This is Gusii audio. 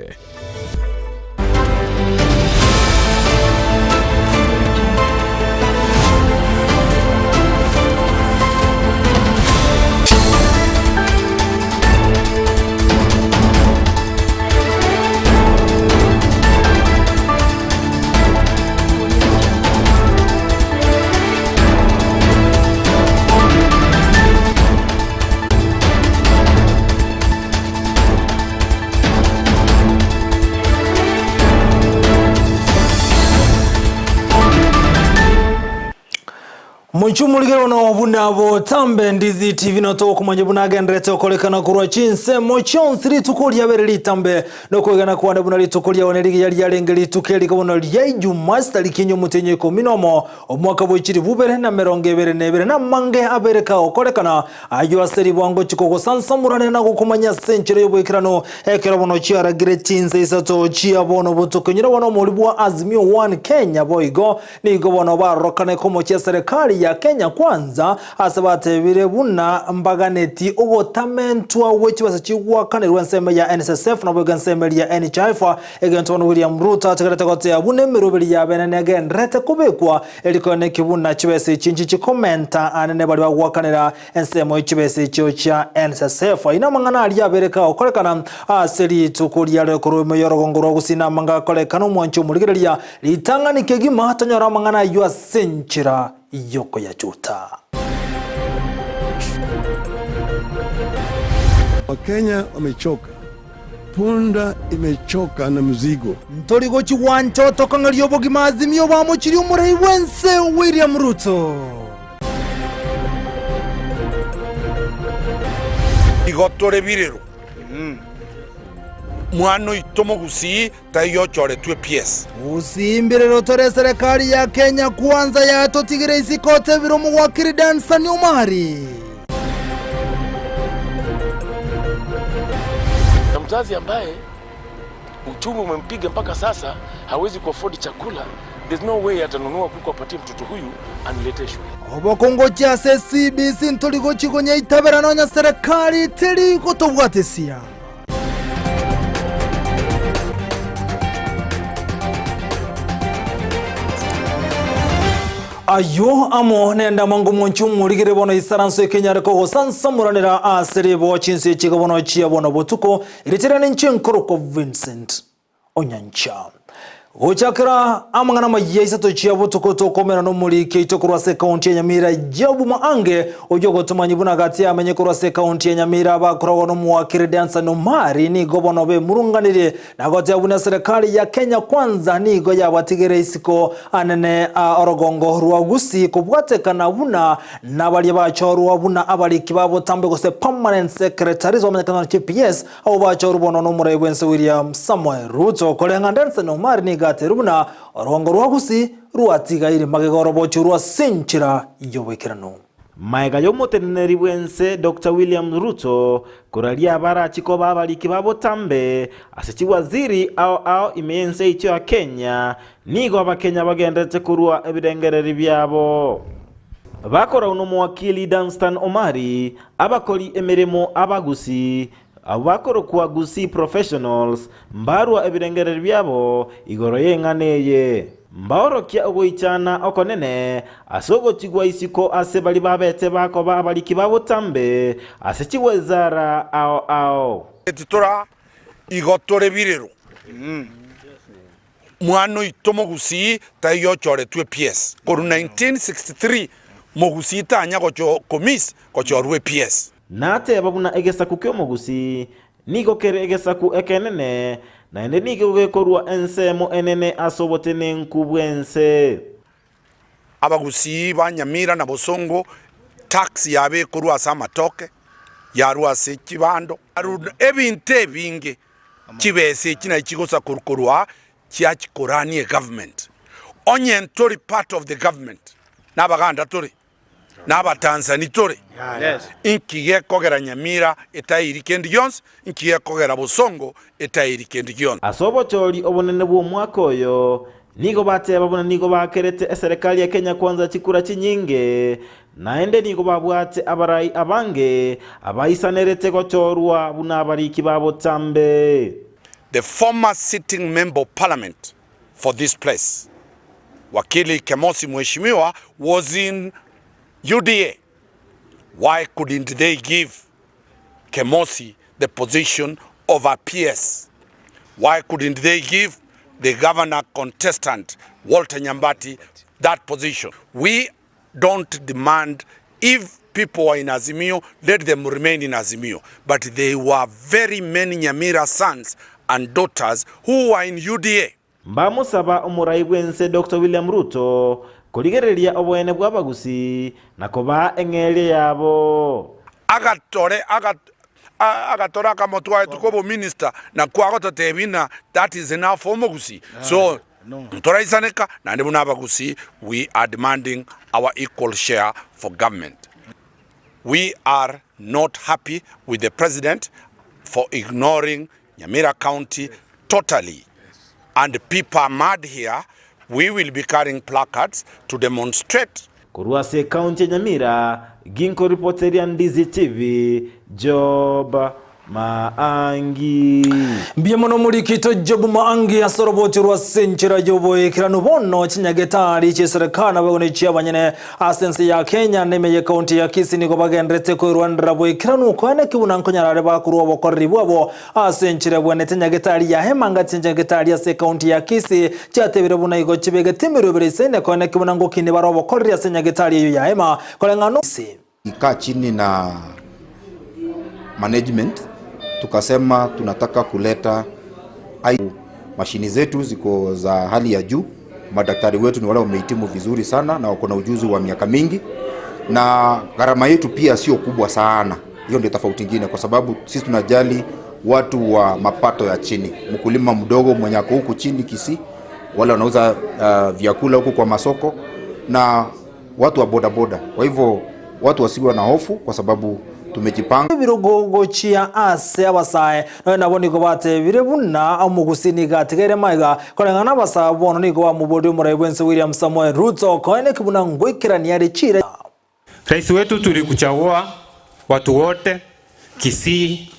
Botambe. Mochie omorigere ono buna botambe Ndizi TV notogokomanya buna agenderete okorekana korwa chinsemo chionsi rituko riabere ritambe nokwegena kwane buna rituko riao nerigiya riarenge rituko eriko bono ria Ijumaa chitariki enye omotienyi ikomi nomo omwaka bwe chilifu bibere na emerongo ebere na ebere namange abere kagokorekana Ayio ase ribwango chikogosansamorania na gokomanya ase enchera y'oboikeranu, ekero bono chiaragire chinsa isato chia bono botuko. Inyora bono omori bwa Azimio One Kenya boigo nigo bono barorokane komochia serikali ya Kenya Kwanza ase batebire buna mbaganeti ogotamentwa gwe chibesa chigwakanerwa ensemo ya NSSF naboigo ensemo eria ya NHIF egento bono William Ruto atigarete goteba buna emeroberi yabene negendererete kobekwa Eriko neki buna chibesa echi nchichi komenta anene baria bagoakanera ensemo ye chibesa echio chia NSSF. Ayio namang'ana aria abere kagokorekana ase rituko riare korwa ime y'orogongo rwa gusii namanga akorekana omwanchi omorigereria ritang'ani kegima tonyore amang'ana ayio ase enchera y'okoyachuta. Wakenya wamechoka. Punda imechoka na mzigo. Ntori gochi gwancha otokong'eria obogima Azimio bamochirie omorai bwense William Ruto. Igo tore birero, mwana oito mogusii taiyo ochoretwe PS. Gusii mbirero tore eserekari ya Kenya Kwanza yatotigire isiko otebire omowakiri Danstan Omari. Na mzazi ambaye uchumi umempiga mpaka sasa hawezi kuafford chakula, there's no way atanunua kuku apatie mtoto huyu aniletee shule. Obokongo gochia ase CBC ntori gochi konyeitabera nonya serikali teri gotobwatesia. Ayio amo nendamwango omonche omorigere bono isaranso ekenyare kogosansamoranera ase riboa chinse echiga bono chia bono botuko, erichera ninche nkorokwa Vincent Onyancha. Gochakera amang'ana amayia isato chia botuko tokomera nomoriki oito korwa ase ekaunti ya Nyamira Job Maange oyio ogotomanyia buna gati amenye korwa ase ekaunti ya Nyamira abakoragwa nomowakiri Dansan Omari nigo bono bemurunganirie Na goteba buna serikali ya Kenya Kwanza nigo yabatigere isiko anene a orogongo rwa Gusii kobwatekana buna nabaria bachorwa buna abariki ba botambe gose permanent secretaries bamanyekana na GPS abwo bachorwa bono nomorai bwense William Samoei Ruto koreng'ana Danson Omari nigo aterwe buna orogongo rwa Gusii rwatigaire magega orobochio rwa ase enchera yoboikeranu. Magega y'omoteneneri bw'ense Doctor William Ruto koraria abarachie koba abariki ba botambe ase chiwaziri ao ao ime y'ense yaito ya Kenya, nigo abakenya bagenderete korua ebirengererio biabo. Bakorau nomowakili Danstan Omari, abakori emeremo abagusi, abwo bakorokwa Gusii Professionals, mbarua ebirengererio biabo igoro y'eng'ana eye. Mbaorokia ogoichana okonene ase ogochigwa isiko ase baria babete bakoba abariki ba botambe ase chigwezara ao ao. Titora igo tore birero. Mwana oito mogusii taiyo ochoretwe PS. Korwa 1963 mogusii tanya gocho komiss gochorwa ePS. Nateba buna egesaku ki'omogusii nigo kere egesaku ekenene, naende nigo gekorua ensemo enene ase obotenenku bw'ense. Abagusii ba Nyamira na Bosongo tax yabo ekorwa ase amatoke, yarwa ase chibando, ebinto ebinge chibesa echi nachi chigosa korwa chiachikorania egovernment. Onye ntori part of the government, nabaganda tore, na Abatanzani tore, inki gekogera Nyamira etairi kende gionsi? Inki gekogera Bosongo etairi kende gionsi? Ase obochori obonene bw'omwaka oyo, nigo bateba buna nigo baakerete eserekari ya Kenya Kwanza chikura chinyinge, naende nigo babwate abarai abange abaisanerete gochorwa buna abariki ba botambe. The former sitting member of parliament for this place, Wakili Kemosi Mheshimiwa, was in UDA. Why couldn't they give Kemosi the position of a PS? Why couldn't they give the governor contestant Walter Nyambati that position? We don't demand if people were in Azimio, let them remain in Azimio. But there were very many Nyamira sons and daughters who were in UDA. Mbamusaba omorai bw'ense Doctor William Ruto korigereria oboene bw'abagusii na kobaa eng'eria yabo. Agatore agatore akamotware tuko obominister nakwo agototebia ng'a that is enough for omogusii so ntoraisaneka naende buna abagusii we are demanding our equal share for government. We are not happy with the president for ignoring Nyamira county totally and people are mad here, we will be carrying placards to demonstrate. Korwa ase ekaunti ya Nyamira, Ginko ripoteria Ndizi TV, Job Maangi. Mbuya mono morikito Job Maangi ase oroboti rwa ase enchera y'oboikeranu bono chinyagetari chi'eserekari naboigo ne chi'abanyene ase ense ya Kenya na ime y'ekaunti ya Kisii nigo bagendererete koirwanera boikeranu koeneki buna nkonyarare bakorwa obokoreri bwabo Ase enchera ebwenerete nyagetari ya Hema ngati nyagetari ase ekaunti ya Kisii chiatebire buna igo chibegete emerobero isaine koeneki buna ngokini bare obokoreri ase nyagetari eyio ya Hema koreng'ana no Kisii. Kaa chini na management tukasema tunataka kuleta mashini zetu ziko za hali ya juu, madaktari wetu ni wale wamehitimu vizuri sana na wako na ujuzi wa miaka mingi, na gharama yetu pia sio kubwa sana. Hiyo ndio tofauti ingine, kwa sababu sisi tunajali watu wa mapato ya chini, mkulima mdogo mwenye ako huku chini Kisii, wale wanauza vyakula huku kwa masoko na watu wa bodaboda. Kwa hivyo watu wasiwe na hofu, kwa sababu tumejipanga. Ebirogo gochia ase abasae, nonya nabo nigo batebire buna omogusii nigo atigaire magega, koreng'ana abasae bono nigo bamoboria omorai bw'ense William Samoei Ruto koeneki buna ngoikerania are chiira. Rais wetu tulikuchagua watu wote Kisii.